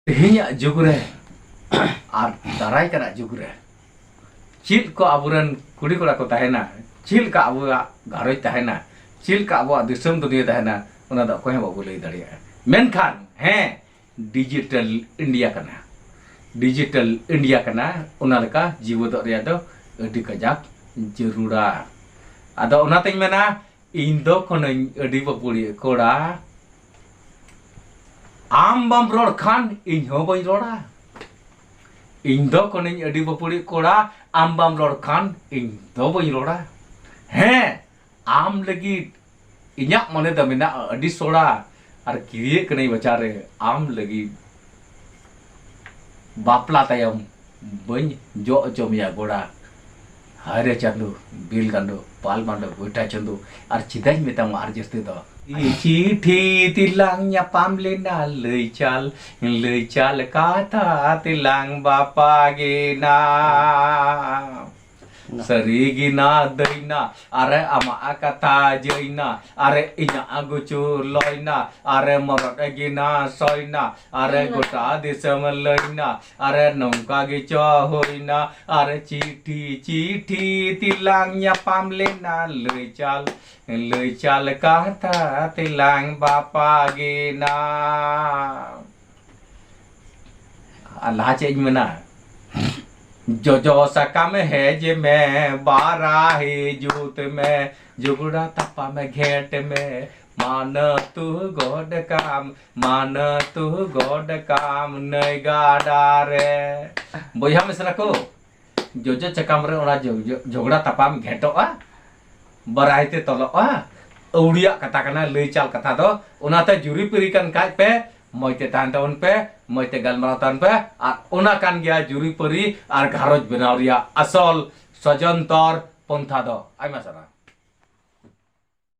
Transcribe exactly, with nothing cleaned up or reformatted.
ᱛᱮᱦᱮᱧᱟᱜ ᱡᱩᱜᱽ ᱨᱮ ᱟᱨ ᱫᱟᱨᱟᱭ ᱠᱟᱱᱟᱜ ᱡᱩᱜᱽ ᱨᱮ ᱪᱮᱫ ᱠᱚ ᱟᱵᱚᱨᱮᱱ ᱠᱩᱲᱤ ᱠᱚᱲᱟ ᱠᱚ ᱛᱟᱦᱮᱱᱟ, ᱪᱮᱫ ᱞᱮᱠᱟ ᱟᱵᱚᱣᱟᱜ ᱜᱷᱟᱨᱚᱸᱡᱽ ᱛᱟᱦᱮᱱᱟ, ᱪᱮᱫ ᱞᱮᱠᱟ ᱟᱵᱚᱣᱟᱜ ᱫᱤᱥᱚᱢ ᱫᱩᱱᱤᱭᱟᱹ ᱛᱟᱦᱮᱱᱟ, ᱚᱱᱟ ᱫᱚ ᱚᱠᱚᱭ ᱦᱚᱸ ᱵᱟᱵᱚ ᱞᱟᱹᱭ ᱫᱟᱲᱮᱭᱟᱜᱼᱟ᱾ ᱢᱮᱱᱠᱷᱟᱱ ᱦᱮᱸ, ᱰᱤᱡᱤᱴᱟᱞ ᱤᱱᱰᱤᱭᱟ ᱠᱟᱱᱟ᱾ ᱰᱤᱡᱤᱴᱟᱞ ᱤᱱᱰᱤᱭᱟ ᱠᱟᱱᱟ, ᱚᱱᱟ ᱞᱮᱠᱟ ᱡᱤᱣᱮᱫᱚᱜ ᱨᱮᱭᱟᱜ ᱫᱚ ᱟᱹᱰᱤ ᱠᱟᱡᱟᱠ ᱡᱟᱹᱨᱩᱲᱟ᱾ ᱟᱫᱚ ᱚᱱᱟᱛᱤᱧ ᱢᱮᱱᱟ, ᱤᱧ ᱫᱚ ᱠᱟᱹᱱᱟᱹᱧ ᱟᱹᱰᱤ ᱵᱟᱹᱯᱩᱲᱤ ᱠᱚᱲᱟ, ᱟᱢ ᱵᱟᱢ ᱨᱚᱲ ᱠᱷᱟᱱ ᱤᱧ ᱦᱚᱸ ᱵᱟᱹᱧ ᱨᱚᱲᱟ᱾ ᱤᱧ ᱫᱚ ᱠᱟᱹᱱᱟᱹᱧ ᱟᱹᱰᱤ ᱵᱟᱹᱯᱩᱲᱤ ᱠᱚᱲᱟ, ᱟᱢ ᱵᱟᱢ ᱨᱚᱲ ᱠᱷᱟᱱ ᱤᱧ ᱫᱚ ᱵᱟᱹᱧ ᱨᱚᱲᱟ᱾ ᱦᱮᱸ, ᱟᱢ ᱞᱟᱹᱜᱤᱫ ᱤᱧᱟᱹᱜ ᱢᱚᱱᱮ ᱫᱚ ᱢᱮᱱᱟᱜᱼᱟ ᱟᱹᱰᱤ ᱥᱚᱲᱟ, ᱟᱨ ᱠᱤᱨᱤᱭᱟᱹᱜ ᱠᱟᱹᱱᱟᱹᱧ ᱵᱟᱪᱟᱨᱮ ᱟᱢ ᱞᱟᱹᱜᱤᱫ ᱵᱟᱯᱞᱟ ᱛᱟᱭᱚᱢ ᱵᱟᱹᱧ ᱡᱚᱜ ᱦᱚᱪᱚ ᱢᱮᱭᱟ ᱜᱚᱲᱟ᱾ ᱦᱟᱭ ᱨᱮ ᱪᱟᱸᱫᱚ, ᱵᱤᱞ ᱜᱟᱸᱰᱚ, ᱯᱟᱞ ᱢᱟᱸᱰᱚ, ᱜᱚᱭᱴᱷᱟ ᱪᱟᱸᱫᱚ, ᱟᱨ ᱪᱮᱫᱟᱧ ᱢᱮᱛᱟᱢᱟ ᱟᱨ ᱡᱟᱹᱥᱛᱤ ᱫᱚ? ᱪᱤᱴᱷᱤ ᱛᱮᱞᱟᱝ ᱧᱟᱯᱟᱢ ᱞᱮᱱᱟ, ᱞᱟᱹᱭ ᱪᱟᱞ, ᱞᱟᱹᱭ ᱪᱟᱞ ᱠᱟᱛᱷᱟ ᱛᱮᱞᱟᱝ ᱵᱟᱯᱟᱜᱮᱱᱟ᱾ ᱥᱟᱹᱨᱤ ᱜᱮ ᱱᱟ ᱫᱟᱹᱭᱱᱟ, ᱟᱨᱮ ᱟᱢᱟᱜ ᱠᱟᱛᱷᱟ ᱡᱟᱹᱭᱱᱟ, ᱟᱨᱮ ᱤᱧᱟᱜ ᱜᱩᱪᱩ ᱞᱚᱭᱱᱟ, ᱟᱨᱮ ᱢᱚᱨᱚᱫ ᱜᱮ ᱱᱟ ᱥᱚᱭᱱᱟ, ᱟᱨᱮ ᱜᱚᱴᱟ ᱫᱤᱥᱚᱢ ᱞᱟᱹᱭᱱᱟ, ᱟᱨᱮ ᱱᱚᱝᱠᱟ ᱜᱮ ᱪᱚ ᱦᱩᱭᱱᱟ, ᱟᱨᱮ ᱪᱤᱴᱷᱤ ᱪᱤᱴᱷᱤ ᱛᱮᱞᱟᱝ ᱧᱟᱯᱟᱢ ᱞᱮᱱᱟ, ᱞᱟᱹᱭ ᱪᱟᱞ ᱞᱟᱹᱭ ᱪᱟᱞ ᱠᱟᱛᱷᱟ ᱛᱮᱞᱟᱝ ᱵᱟᱯᱟᱜᱮᱱᱟ᱾ ᱟᱨ ᱞᱟᱦᱟ ᱪᱮᱫ ᱤᱧ ᱢᱮᱱᱟ? ᱡᱚᱡᱚ ᱥᱟᱠᱟᱢ ᱦᱮᱡ ᱢᱮ, ᱵᱟᱨᱟᱦᱤ ᱡᱩᱛ ᱢᱮ, ᱡᱷᱚᱜᱽᱲᱟ ᱛᱟᱯᱟᱢ ᱜᱷᱮᱴ ᱢᱮ, ᱢᱟᱱᱟᱹᱛᱩ ᱜᱚᱰ ᱠᱟᱢ, ᱢᱟᱱᱟᱹᱛᱩ ᱜᱚᱰ ᱠᱟᱢ ᱱᱟᱹᱭ ᱜᱟᱰᱟ ᱨᱮ᱾ ᱵᱚᱭᱦᱟ ᱢᱤᱥᱨᱟ ᱠᱚ, ᱡᱚᱡᱚ ᱥᱟᱠᱟᱢ ᱨᱮ ᱚᱱᱟ ᱡᱚ-, ᱡᱚ-, ᱡᱷᱚᱜᱽᱲᱟ ᱛᱟᱯᱟᱢ ᱜᱷᱮᱴᱚᱜᱼᱟ, ᱵᱟᱨᱟᱦᱤ ᱛᱮ ᱛᱚᱞᱚᱜᱼᱟ, ᱟᱹᱣᱲᱤᱭᱟᱜ ᱠᱟᱛᱷᱟ ᱠᱟᱱᱟ, ᱞᱟᱹᱭ ᱪᱟᱞ ᱠᱟᱛᱷᱟ ᱫᱚ᱾ ᱚᱱᱟᱛᱮ ᱡᱩᱨᱤ ᱯᱟᱹᱨᱤ ᱠᱟᱱ ᱠᱷᱟᱡ ᱯᱮ, ᱢᱚᱡᱽ ᱛᱮ ᱛᱟᱦᱮᱱ ᱛᱟᱵᱚᱱ ᱯᱮ, ᱢᱚᱡᱽ ᱛᱮ ᱜᱟᱞᱢᱟᱨᱟᱣ ᱛᱟᱵᱚᱱ ᱯᱮ, ᱟᱨ ᱚᱱᱟ ᱠᱟᱱ ᱜᱮᱭᱟ ᱡᱩᱨᱤ ᱯᱟᱹᱨᱤ ᱟᱨ ᱜᱷᱟᱨᱚᱸᱡᱽ ᱵᱮᱱᱟᱣ ᱨᱮᱭᱟᱜ ᱟᱥᱚᱞ ᱥᱚᱡᱚᱱᱛᱚᱨ ᱯᱚᱱᱛᱷᱟ ᱫᱚ᱾ ᱟᱭᱢᱟ ᱥᱟᱨᱦᱟᱣ᱾